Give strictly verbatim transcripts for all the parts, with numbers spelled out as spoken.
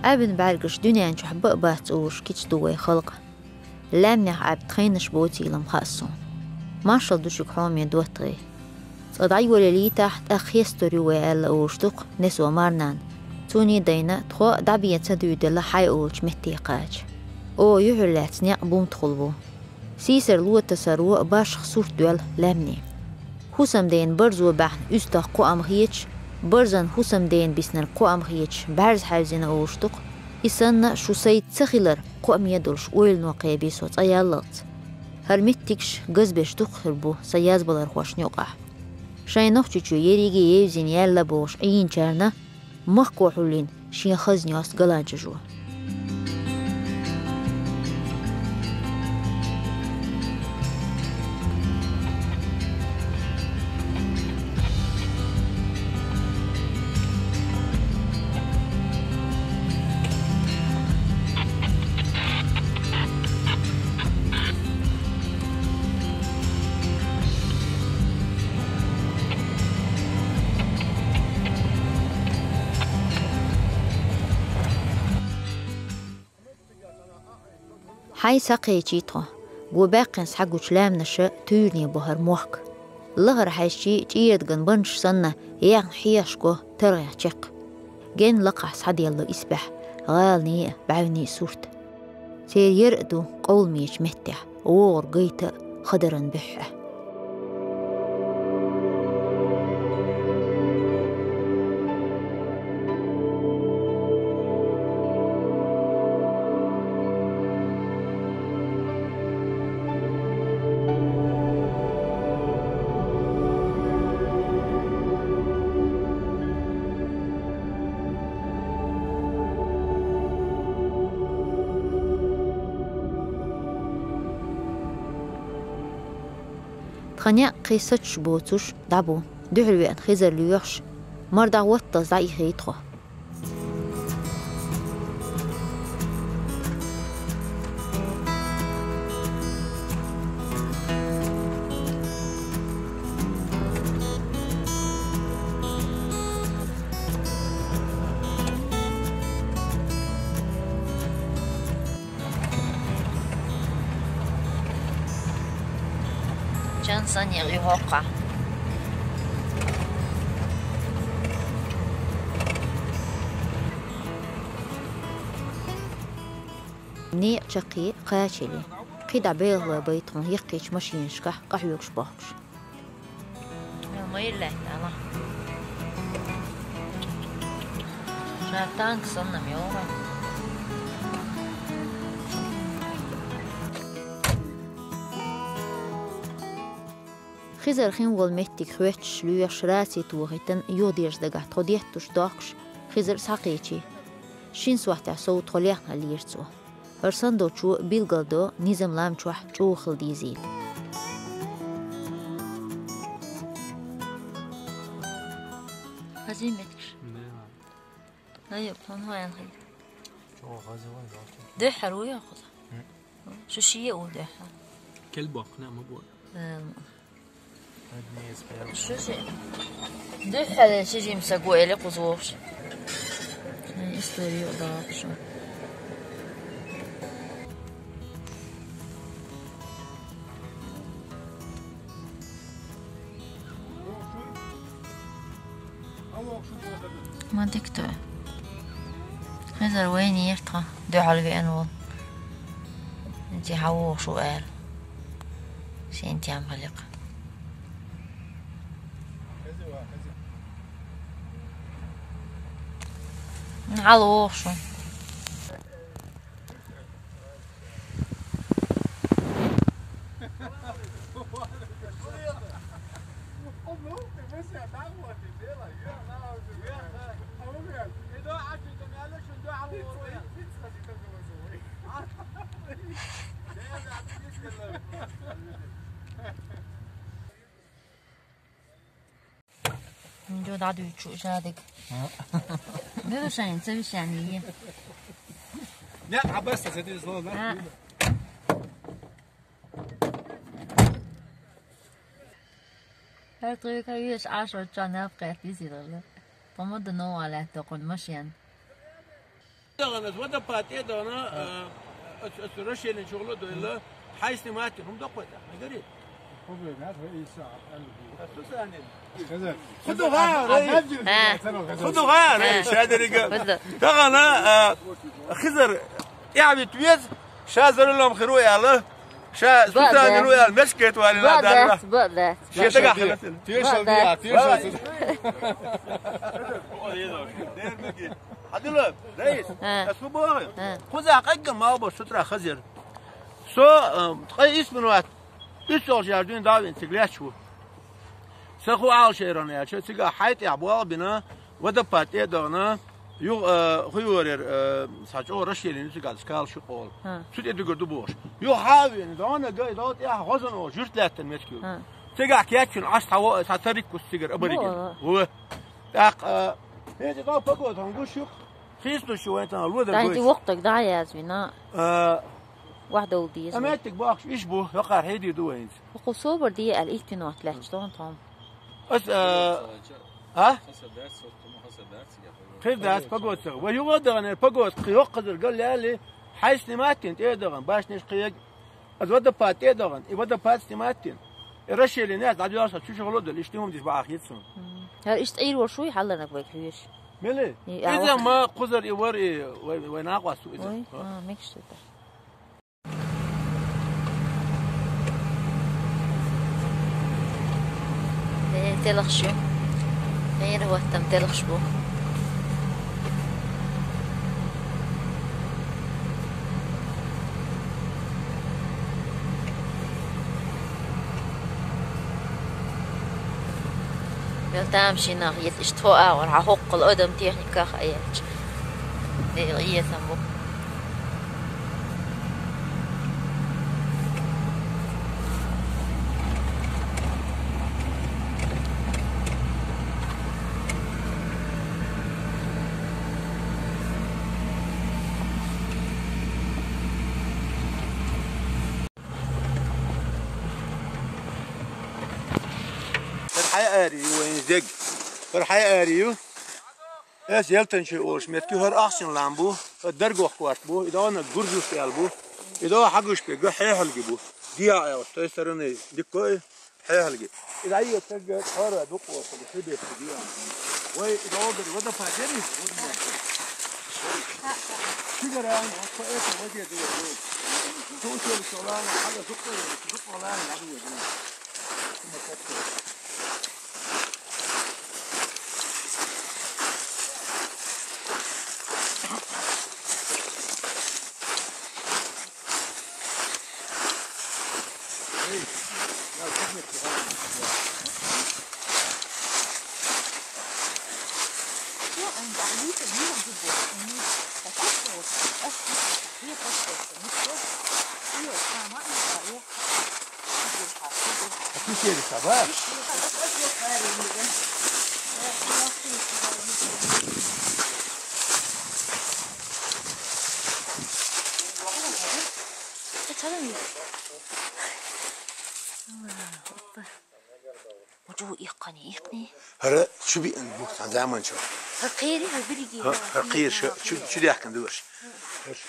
Ӏаьбан бӀаргаш дуьнен чохь баа бац олуш кийча ду вай халкъ. Лаьмнех Ӏаьб тхайнаш боцийла-м хаьа суна. Маршалла ду шуьга, хьоме доттагӀий. Цкъа дӀайолаелийтахь, тӀаккха хестор ю вай аьлла олуш ду-кх Несо марнана. Цунний а дайна, тхо дӀабен ца дуьйделла хьай олучу метте кхача. Оха юьхьарлаьцна некъ Бумтхул бу. Сийсара лотасаро башха сурт доьлла лаьмне. ХӀусамдена барзо баьхна уьстагӀ кхоам хеташ, барзан хӀусамдена биснарг кхоам хеташ бӀаьрзе хьаьвзина олуш ду-кх. И санна шу сайца ца хилар кхоаме долуш ойлано кхебий со цкъа яллалц. ХӀара меттигаш газбеш дукха хир бу сан язбалархошна юкъахь. Шайн Нохчийчу ерриге евзина яьлла бохуш Ӏийначарна махкахула йина шен хазна йоста галанчажо. Хьай схьакхечий тхо. Го баьккхина схьагучу лаьмнаша туьйране бо хӀара мохк. Лахара хьаьжчий чӀерадиган баннаш санна, яьхна хьехаш го таргӀех чекх. Генна лакхахь схьаделла исбаьхьа гӀаланийн а, бӀаьвнийн а сурт. Церан яра а ду къовламечу меттехь, вогӀур гайта а, хадаран буьххьехь. Тхан некъ кхин сацаш боцуш дӀабу, дуьхьал веана Хизар лоьхуш, мара дӀахӀоттаза дӀаихий тхо. Чан санна ян и хӀокхахь. Некъа чаккхе кхачале, кхидӀа белхалой бай тхуна яккхийчу машинашкахь къахьоьгуш бохкуш. Ма йиллехь, Дала. Ша танк санна-м йогӀу. Хизар хин волу меттиг хоьттуш лоьхуш раци тохийтина юхадерза дагахь тхо детташ дохкуш, Хизар схьакхечи. Шина сохьтехь сов тхо лехна хиллера цо. ХӀара санна долчо билгалдо низам лам чохь чӀогӀа хила дезийла. Хазий меттигаш? Да. Ай, хьуна хьо аьлла хир. ЧӀогӀа хаза вай, зовсем. Дуьххьара ву йохула? М. Шу шиъ а ву дуьххьара? Кел бохкана ма бу. Эм. Шу шиъ. Дуьххьара ши жимсаг ву эли кхуза вохуш. История а даха шу. Ма дика ду. Хезар вайна ертхьа, дуьхьал веана волу. Ци хьан вохуш ву аьлла. Шен тем хиликх. Хьал вохуш ву. Ньо дӀадуьйчу жадиг. А. Мила шайн ца вишан йе. Не, а баса ца дизло, да? А. ХӀара тхуьга веш Ӏашо ча наб кхетта изилла. Помада новала лаьтта кхуьн машен. ДагӀана, водопад тӀе дагӀана, а, ас, ас расширен чугӀла дойла, хьай снимать, хӀума даккхой тӀа, ма гари. Хубе, над ва Иса, Аллахи. Ас ту санин. Хизар. Худугъа, а, рай. Худугъа, рай, шадрига. ДагӀана, а, Хизар, я вит вез, ша зарулам хиру яла, ша сусанин ру яла, мешкет валина дарра. Бадас, бадас. Шетага хилатин. Тешал дия, тешал. Хьадула, раис, а, асубоги. А. Хуза къагга ма бо сутра Хизар. Со, а, ткъа ис минут. Ис согъ жардуин давин циглячу. Са ху ал шейран я, ча цига хьайт я буал бина, водопад тӀе дагӀана, ю, а, хуйорер, а, са чо расширен цига скал шу къол. А. Су тӀе дугар ду бош. Ю хавин, дона гай, дот я гозано, журт латтан меткю. А. Цига кячун аш таво, са тарик кус цигар абариген. Во. Во. Так, а, хети то погод, он гушук. Хисту шу вайтан луда. Дай ти гой. Вохтак да язвина. А. Вахдал диз. Аметтик бахш иш бу, хакар хеди ду вайнс. Ху собар ди ал ихтинот лач тон тон. Ас, а, а? Хир дас погодсаг. Ва юга дагане погод, хиёк хазар гал яли. Хай снимать тин, тӀе даган, баш ниш хиёк. Аз водопад тӀе даган, и водопад снимать тин. И расширен я, дадёрса, чу шугъло дал, иш тимум диш баахицун. М. Гьар иш тӀир ва шуй хьаланак вай хьуеш. Мели? И, иза ава. Ма хузар и вар и вай, вай нахвасу иза. Ой, а, мекшта. Э, телах шу. Э, вот там телах шу. Мел тамашинах ел иштта агӀор, хьа хӀоккхул адам техниках а яьлча. Дера иесам бу. Хар хьай ари ю, вайн зег. Хар хьай ари ю. Эс ялтан ши олуш метки хар ахсин лам бу. Хар даргох кварт бу. Ида ана гуржус ял бу. Ида хагуш бе га хехалги бу. Диа айл, с той стороны диккой хехалги. Ида ая тагга хара дукъос хибес диа. Вай ида огар водопадери. Сигаран, по это воде дуа. Тутел шолана, хага дукъой, дукъолан, хага дуа. Отключили собак. Мужу ихкани, ихкани. Хара чуби ан бу сан заман чу. Хакири, хабириги. Хакир, чу, чу дяхкан душ.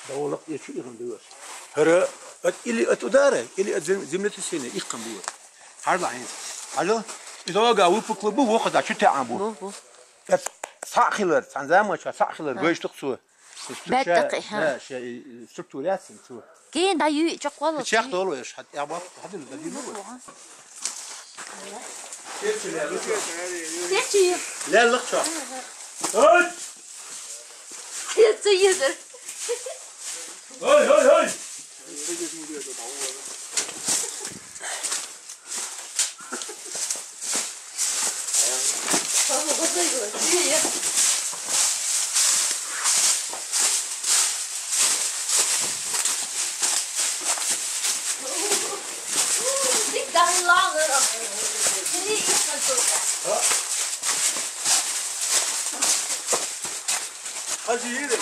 Даволак я чу иган душ. Хара ат или ат удара, или ат зем-, землетрясение, ихкан бу. Харла хин. Алло, идога выпуклы бу, вохада чу тяан бу. Бу, бу. Ат сахилар, сан заман чу сахилар, гойштук су. Баттакъи, ха. Ша, ша, и, и, структурация, цу. Кин да ю, чакъ вала. Чакъ долу, я, шат, я, бат, хадил, да, ди, ну. Терчи. Ляллык чакъ. Ой! Терчи юдер. Ой, ой, ой! Hadi yürü.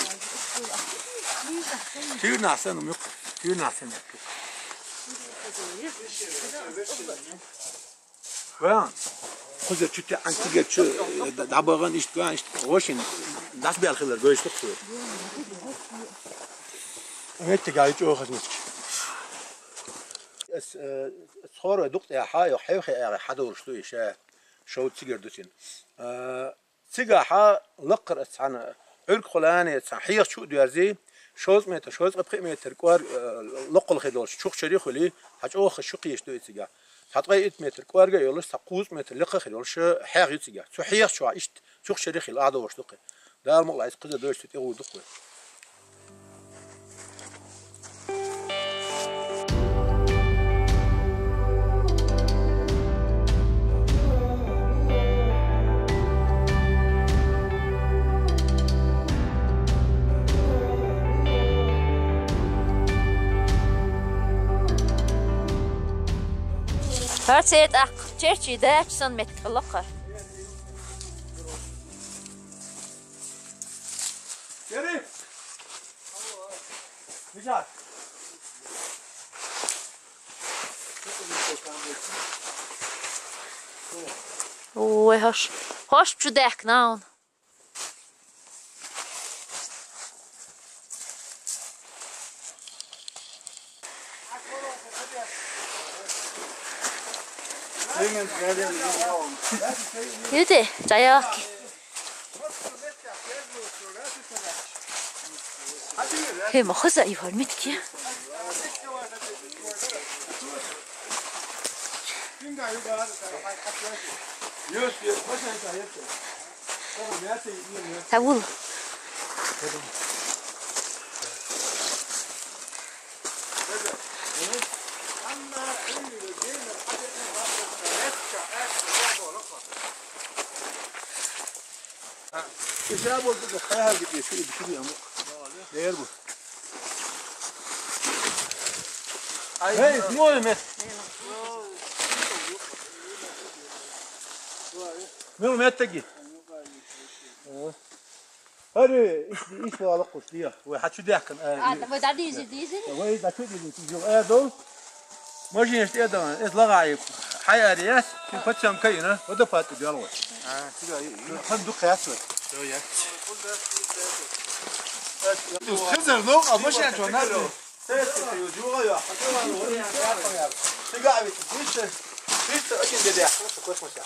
Tüyün alsana, yok. Tüyün alsana. Ван. Хуза чути антиге чу, э, да-, дабаган ишт, ван ишт, ошин, дас бял хилер, гойштук су. Меттиг ай чӀохаза меттиг. Ас, э, цхьорой дукъ тӀехьа, йо, хьевхе агӀе хьадолуш ду иша. Шовда цигара ду цин. Э, цигахьа лакхара ас цхьана Ӏуьрг хулане цхьана хьеха чу а доьрзи, шовзткъа метр, шовзткъа пхи метр кӀор, э, локхалхи долуш чухчари хуьли, хьа чӀохаза шу кхийш ду и цигахь. Цхьа ткъе итт метр кӀорга а йолуш, цхьа кхузткъа метр лекха хир йолуш, хьех ю цигахь. Цу хьех чохь иштта чухчари хила а долуш ду кхин. Дала мукъалахь, иза кхуза дойчу тӀе гӀур ду кхуьй. ХӀара цӀе тӀаккха черчий дача санна меттиг хилла кхара. Шериф! Мижат! Ой, хӀорш, хӀорш чу даьхкина хьуна. Юде, чаяки. Хе, ма хоза и хормит ки. Тавул. Ишаб болду, хайхьа гитӀе, шу и бишири аму. Дер бу. Эй, смой мет. Мил меттеги. Ари, иш, иш вала кус дия. Вай хачу дяхкан. А, вай да дизи, дизи? Вай да чу дизи, дизи. Э, дол. Машинаш тӀе дан, эс лагӀа и хьай арияс, ши пачам кайна, водопад тӀе дёлва. А, сюда и, и. Хан ду хясва. Всё, я. Хизар, ну, а машина чё, надо? Сесте ты, Джуга, я. Сига, а ведь, видишь, видишь, один дядя, ну, такой смысл.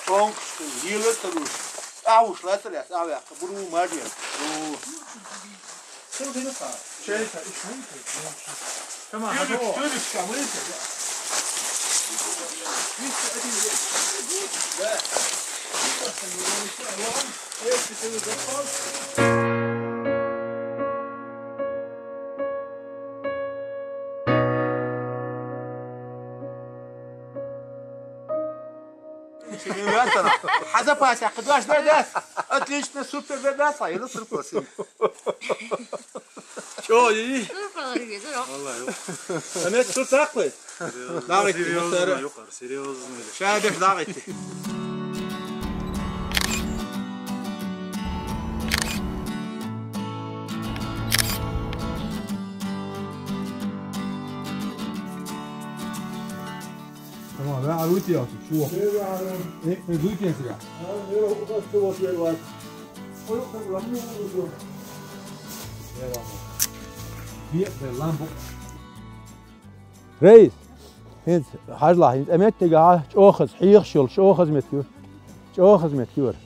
Тонк, что, еле-то руш. А уж, ла, это, а, я, буру, мажья. Чей-то ещё. Чё-то ещё. Хьаза пасех кхидош дай дас. Отлично, супер дай дас, а, или супер. Чё, и? Супер, Валлахи. Амет, что такое? Давайте, серьёзно, серьёзно. Шабех, давайте. Tamam, ben arıyorum ya, şu. Ee, e, duy kendisi ya. Eyvallah. Bir, bir lan bu. Рейс, хӀинца хьажалахь, хӀинца а меттигахьа чӀохаза, хьехаш йолу чӀохаза меттиг ю. ЧӀохаза меттиг ю хӀара.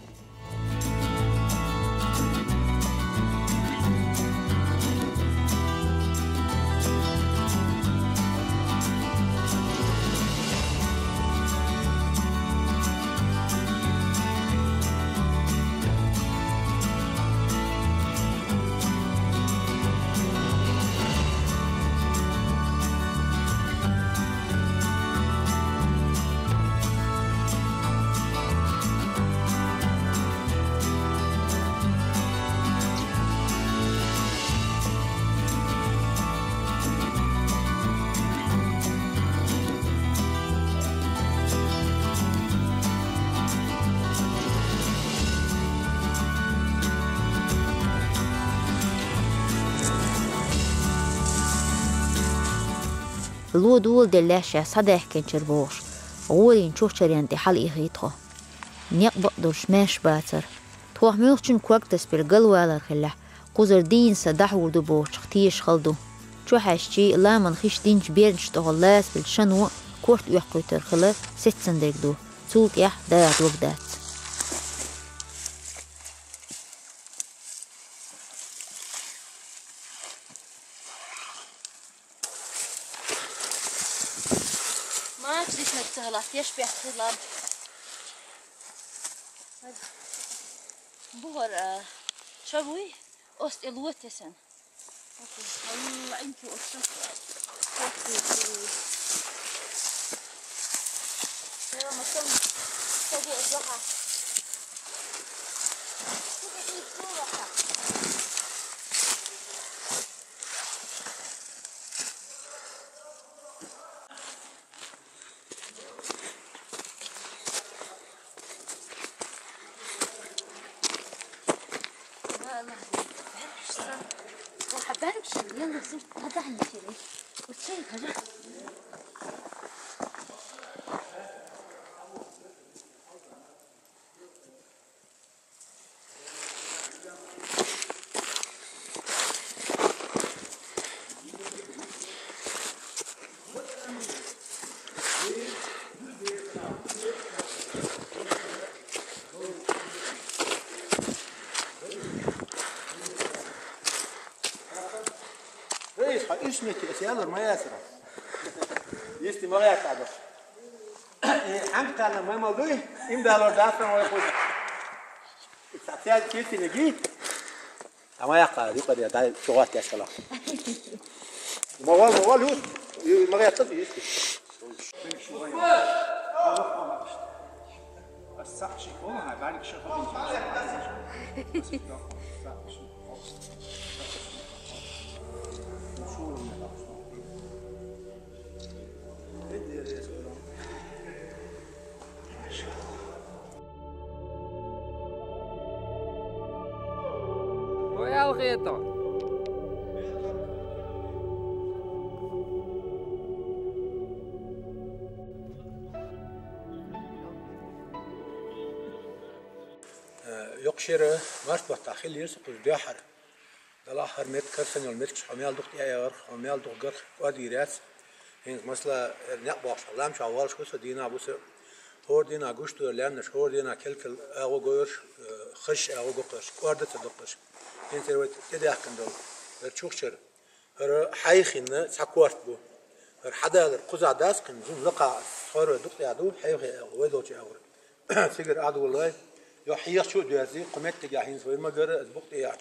Ло доладелла ша схьадаьхкинчуьра бохуш, гӀорийн чухчаренна тӀе хьалаихийта тхо. Некъ бакъдолуш маьрша бацара. Тхох муьлххачун ког тасбелла галвалар хиллехь, Кхузара дийна са дӀахьур ду бохучух тешаш хала ду. Чухьаьжча, ламан хиш динчу бернаш тӀехула лацабелча шано корта оьккхуьйтур хила сецна дерг ду. Цул тӀаьхьа дагӀа дог дац. Маца дисинарг ца хилахь, тешпехь хила. БухӀар, а, ша вуй, оцу тӀе ло тесна. Окей, хьалла, ӀинтӀи оцу. Рейс, хьан уьш метте аса ялар ма яцара. Йисте ма гӀертадо. Э, хьанга кхаьлла маймал дуй? Им далор дац вай худ. Социал сетине гит. Ама яккха, юкъа де, дай, чугӀат яшкала. Ма вал, ма вал, юс. Ма гӀертад, йисте. Ой, алгӀета! Э, йоккхачара март баттахь хилира со кхуза дуьххьара. Далахь хӀара меттиг, хӀара санна йолу меттигаш хьо мел дукха тӀеагӀарх, хьо мел дукха гарх кӀордийр яц. ХӀинца, масала, хӀара некъ бохуш, лам чохь волуш ву со, дийнахь ву со. ХӀора дийнахь гуш ду лаьмнаш, хӀора дийнахь кел-кел агӀо го ерш, э, хазаш агӀо го кхерш, кӀорда ца до кхерш. ХӀинца хӀара вай тӀедаьхкина долу, хӀара чухчара. ХӀара хьайх хинна цхьа корта бу. ХӀара хьадалар кхузахь дац кхин, жин лакхахь ас хӀора вай дукха тӀехь ду, хьайхе агӀо, вай долчу агӀор. Цигара Ӏадваллой, йо хьехачу а доьрзи, кху меттигехь хӀинца вай ма гара, ас букъ тӀехь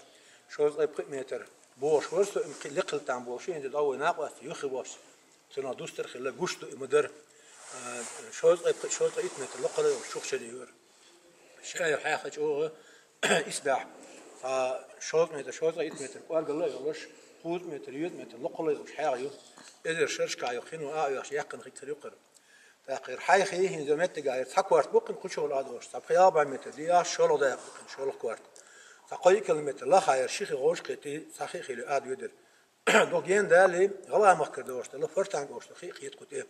шовзткъе пхи метр бохуш вара со, и кхин лекхилла там болуш, хӀинца дӀа вай накъост юххе бохуш. Цунах дустар хилла, гуш ду и ма дара. А, шовзткъе пхи, шовзткъе итт метр локхалла йолуш чухчаре юра. Ша ю хьаьха чӀогӀа исбаьхьа. Цхьа шовзткъа метр, шовзткъе итт метр кӀоргалла а йолуш, кхузткъа метр, йоьзткъа метр локхалла йолуш хьаьха ю. Эзар шерашкахь ю хин ву а оьхуш, яьккхина хи кара юккхара. ТӀаккха хӀара хьайхий хӀинца меттигахь хӀара цхьа корта бу кхин кхучула а долуш, цхьа пхи-ялх бӀе метр дийхьаш, шолгӀа дакъа бу кхин, шолгӀа корта. Цхьа кхо километр лахахь хӀара ши хи гӀовш кхетий, цхьа хи хили а доьдира. Дукха гена далий, гӀала махкара долуш дала, фортанга олуш долу хи кхета кху тӀе.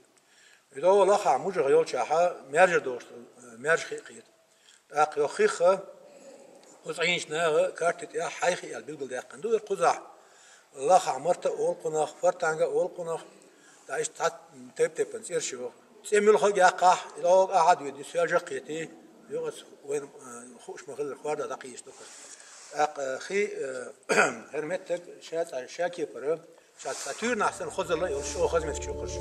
И догӀу лахахь мужах йолчахьа, маьржара долуш долу, э, маьржа хи кхета. ТӀаккха йо хих а, кху цӀийначу наха карти тӀехь хьайхи аьлла билгалдаьккхина ду, хӀара кхузахь лахахь марта а олу кхунах, фортанга а олу кхунах, ткъа иштта цхьа тайп-тайпана цӀераш йоху. ЦӀе муьлхха а яккхахь, и догӀу ахьа а доьдий, соьлжа а кхетий, юкъаца вайна, э, хууш ма-хиллара, хӀорда дӀакхийча ду-кх. ТӀаккха хи, э, хӀара меттиг ша цхьа, ша кепара, ша цхьа туьйранахь санна хозалла а йолуш, чӀогӀа хаза меттиг ю хӀорш.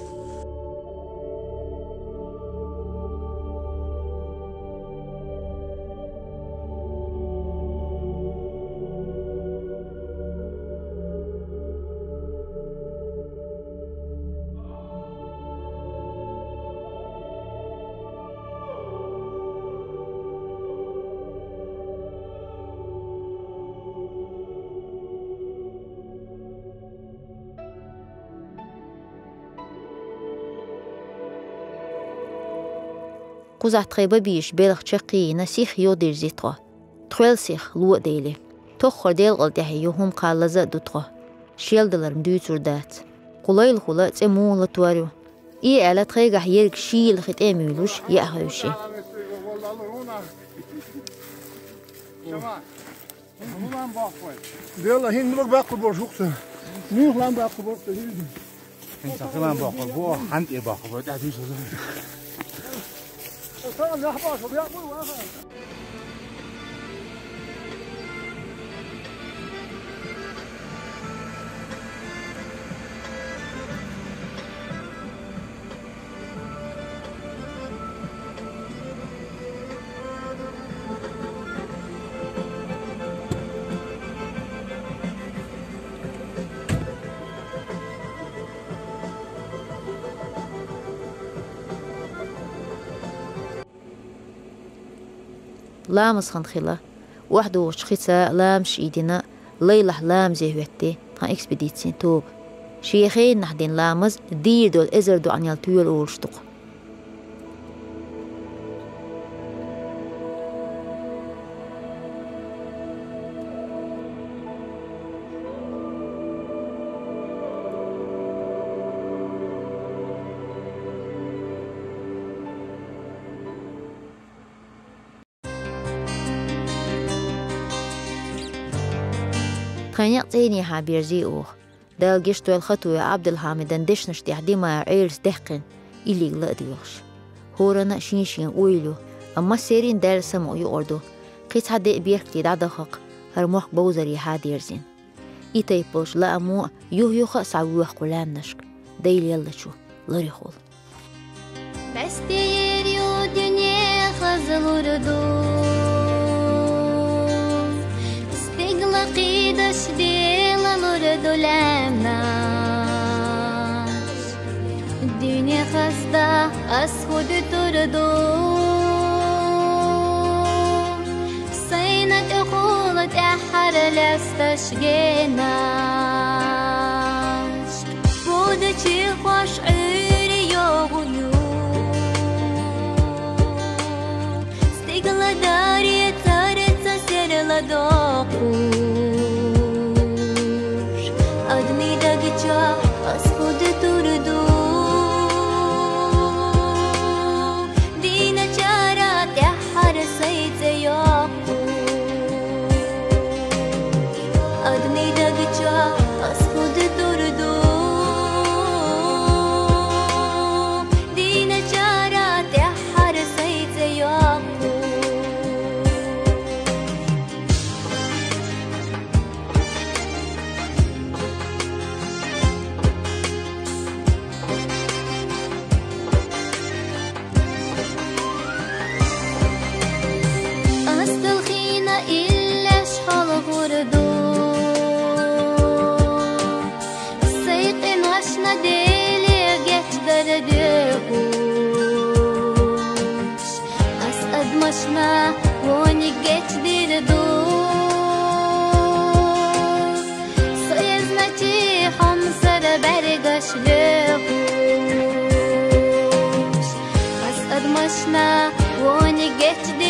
Кхузахь тхайн бабиша белхан чаккхе йина сих йодирзи тхо. Тхоьл сих ло а дели. Тоххара делкъал тӀехь йо хӀума кхаллаза а ду тхо. Шел далар-м дуьйцур дац. Кху лайлахула цӀе муха латор ю? И аьлла, тхайгахь ерг шийла хи тӀе а муьйлуш, яа хевши. Дела, хин нуг бакку борш хукса. Нух лам бакку борш хукса. Хин сахилам бакку бо, хан тир бакку бо, да диш. Сам яхба, шо яхба, ва. Ламаз хан хила, вахдугъучу хица ламаш ийдина, лайлахь ламазе хӀоьтти тхан экспедицин тоба. Шен хеннахь дина ламаз дийр долу эзар доӀанел тоьла олуш ду-кх. Тхайн некъ цӀийнехьа берзий оха. Дала гечдойла Хатуев Ӏабдулхьамидан дешнаш тӀехь Димаев Ӏелас даьккхина, иллига ла а доьхуш. ХӀоранна а шен-шен ойла ю, амма массерийн Далла самукъа юкъара ду. Кхин цхьа де а бехкале дӀадаххакх, хӀара мохк бовзарехьа дерзийна. И тайпа болчу лаамо а юх-юха а схьавоьху кху лаьмнашка, Дела еллачу ларъяхула. Къаьстинера ю дуьне хаза лур ду, стигла кхийдаш Дела лур ду лаьмнаш. Дуьне хазда ас хӀу дуьтур ду, сайна тӀехула тӀаьххьара лаьсташ генаш. Пудачихош Ӏуьйре йогӀу ю, стигла даре царца серладоккхуш. Адамийн даг чохь ас хӀу дуьтур ду, дийначара тӀаьххьара сайн цӀе йоккхуш. Адамийн даг чохь ас хӀу дуьтур ду, дийначара тӀаьххьара сайн цӀе йоккхуш. Ас талхийна иллеш хьалхур ду, сайн къиношна Деле гечдар доьхуш. Ас адамашна вониг гечдийр ду, со езначи хьомсара бӀаьргаш лоьхуш. Ас адамашна вониг гечдийр